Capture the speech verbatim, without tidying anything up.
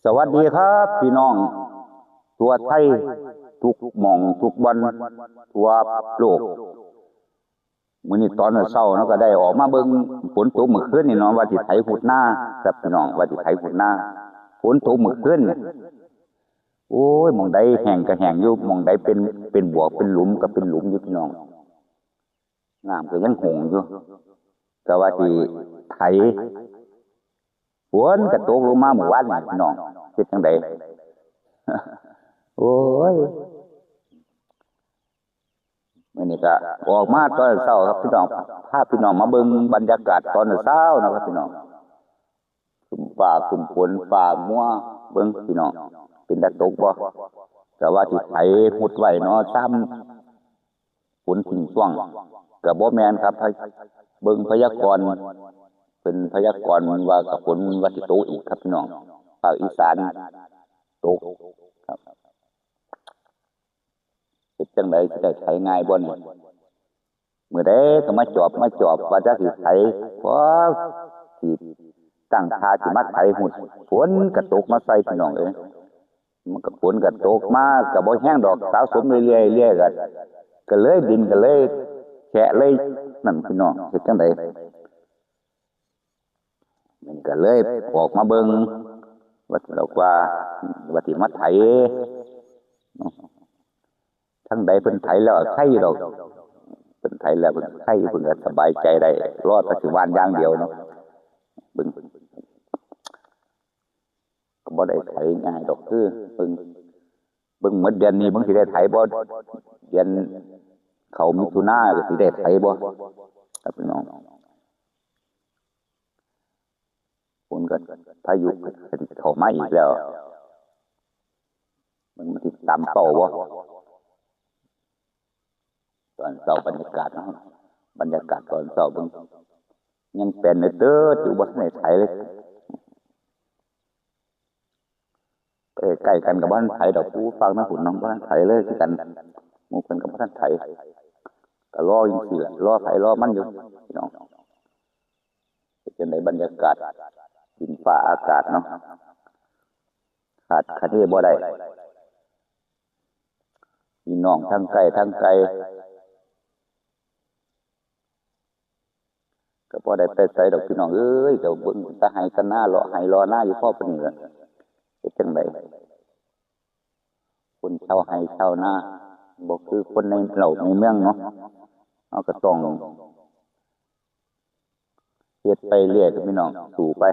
สวัสดีครับพี่น้องทั่วไทย ทุกหม่องทุกบ่อนทั่วโลก มื้อนี้ตอนเช้าเนาะก็ได้ออกมาเบิ่งฝนตกมื้อคืนนี่เนาะ ว่าสิไถฮุดนาครับพี่น้อง ว่าสิไถฮุดนา ฝนตกมื้อคืนนี่ โอ้ย หม่องใดแห้งก็แห้งอยู่ หม่องใดเป็น เป็นบวกเป็นหลุมก็เป็นหลุมอยู่พี่น้อง น้ำก็ยังหงอยู่ ก็ว่าสิไถ ฝนก็ตกลงมามื้อวานนี่พี่น้อง เฮ็ดจั่งใด โอ้ย มื้อนี้ก็ออกมาตอนเช้าครับพี่น้อง พาพี่น้องมาเบิ่งบรรยากาศตอนเช้านะครับพี่น้อง ครึ้มฟ้าครึ้มฝน ฟ้ามัว เบิ่งพี่น้อง เป็นตาตกบ่ ก็ว่าสิไถฮุดไว้เนาะ ซ้ำฝนทิ้งช่วง ก็บ่แม่นครับ พะ- เบิ่งพยากรณ์ เป็นพยากรณ์ว่ากับฝนว่าสิตกอีกครับพี่น้อง ภาคอีสานตกครับ เฮ็ดจั่งใดสิได้ไถง่ายบ่นี่ มื้อใดก็มาจอบมาจอบว่าจะสิไถ พอสิตั้งท่าสิมาไถฮุด ฝนก็ตกมาใส่พี่น้องเอ้ย มันก็ฝนก็ตกมาก็บ่แห้งดอก สะสมเรื่อยๆเรื่อยก็ ก็เลยดินก็เลยแฉะเลยนั่นพี่น้อง เฮ็ดจั่งใด มันก็เลยออกมาเบิ่ง ว่า ว่าสิมาไถ ทางใดเพิ่นไถแล้วไคอยู่ดอก เพิ่นไถแล้วเพิ่นไคอยู่ เพิ่นก็สบายใจได้ รอแต่สิหว่านอย่างเดียวเนาะ เบิ่ง ก็บ่ได้ไถง่ายดอก คือเบิ่ง เบิ่งหมดเดือนนี้ เบิ่งสิได้ไถบ่ เดือนเข้ามิถุนาก็สิได้ไถบ่ ครับพี่น้อง ฝนก็ พายุก็เข้ามาอีกแล้ว มันสิตามเป้าบ่ ตอนเช้าบรรยากาศเนาะ บรรยากาศตอนเช้าเบิ่ง ยังแปนเติดๆอยู่ บ่ทันได้ไถเลย ใกล้ๆกันก็บ่ทันไถดอก ผู้ฟังทางพุ้นเนาะ บ่ทันไถเลยคือกัน หมู่เพิ่นก็บ่ทันไถ ก็รอจั่งซี้แหละ รอไผรอมันอยู่พี่น้อง เป็นจั่งใดบรรยากาศ ดินฟ้าอากาศเนาะ คาดคะเนบ่ได้ พี่น้องทั้งใกล้ทั้งไกล ก็บ่ได้ไปไสดอกพี่น้องเอ้ย ก็เบิ่งแต่ไร่แต่นา เลาะไร่เลาะนาอยู่พอปานนี้ล่ะ เฮ็ดจั่งใด คนชาวไร่ชาวนา บ่คือคนในเล่าในเมืองเนาะ เฮาก็ต้องเฮ็ดไปเรื่อยครับพี่น้อง สู้ไป